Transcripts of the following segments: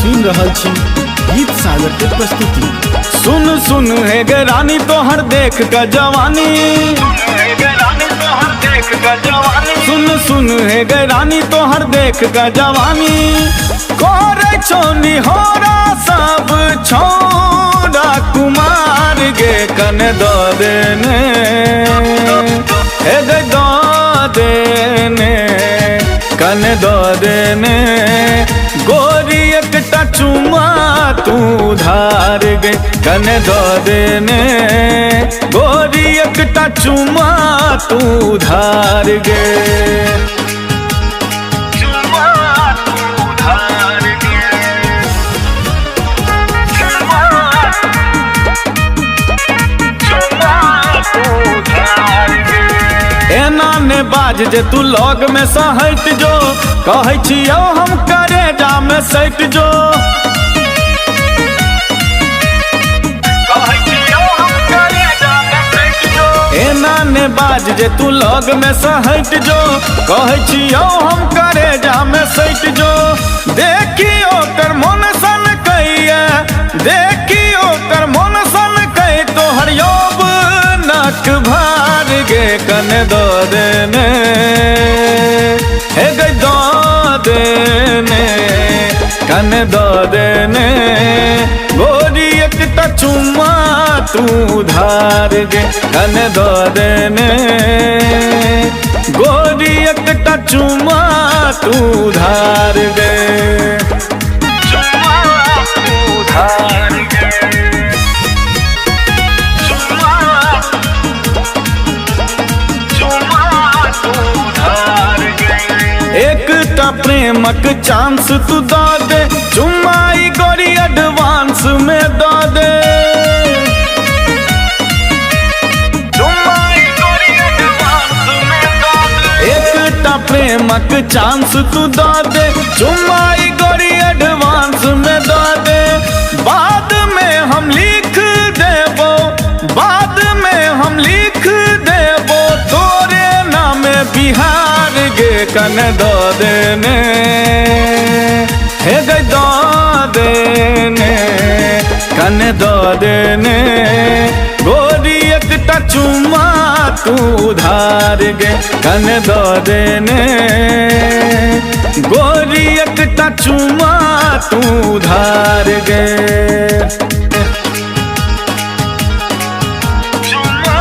सुनि रहल छी गीत सागर के प्रस्तुति। सुन सुन हे गे रानी तोहर देख के जवानी, सुन सुन हे गे रानी तोहर देख के जवानी, करे छौनी होरा सब छौरा कुमार गे कन दो देने, हे गे दो देने, कन दो देने, गोरी एकटा चुमा तू धार गे कन दो देने, गोरी एकटा चुमा तू धार गे, चुमा तू धार गे, चुमा, चुमा तू धार गे। एना ने बाज जे तू लग में सहट जो, कहै छियौ हम करेजा में सटि जो, एना ने बाज जे तू लग में सहट जो, कहै छियौ हम करेजा में सटि जो, देखियो कर मन सन कैया, देखियो कर मन सन कै तोहर योब नक भार गे कन दो देने, हे गे दो देने, कन दो देने, गोरी एकटा चुम्मा तू धार गे कन दो देने, गोरी एकटा चुम्मा तू धार गे, चुम्मा तू धार गे, चुम्मा, चुम्मा तू धार गे। एकटा प्रेमक चांस तू दऽ दे, चुम्माई गोरी एडवांस में दऽ दे, एकटा प्रेमक चांस तू दऽ दे, चुम्माई गोरी एडवांस में दऽ दे, बाद में हम लिख देबो, बाद में हम लिख देबो तोरे नामे बिहार गे कन दो देने, हे गे दो देने, कन दो देने, गोरी एकटा चुम्मा तू धार गे कन दो देने, गोरी एकटा चुम्मा तू धार गे, चुम्मा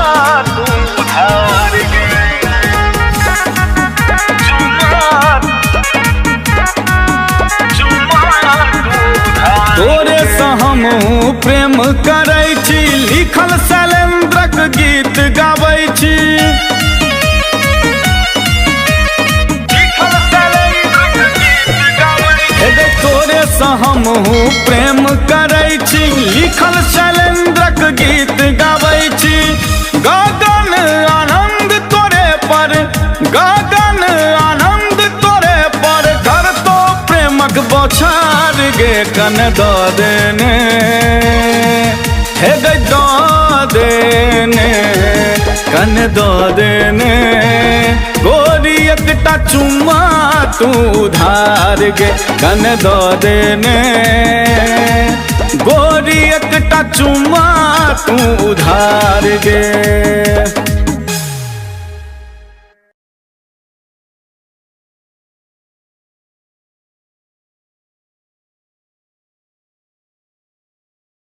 तू धार गे, चुम्मा, चुम्मा तू धार। तोरे सँ हमहूँ प्रेम करै छी, लिखल शैलेन्द्रक गीत गाबै छी, हे तोरे सँ हमहूँ प्रेम करै छी, लिखल शैलेन्द्रक गीत गाबै छी, गगन आनंद तोरे पर, गगन आनंद तोरे पर करतो प्रेमक बौछार गे कन दो देने, हे गे दो देने, कन दो देने, गोरी एकटा चुम्मा तू धार गे कन दो देने, गोरी एकटा चुम्मा तू धार गे।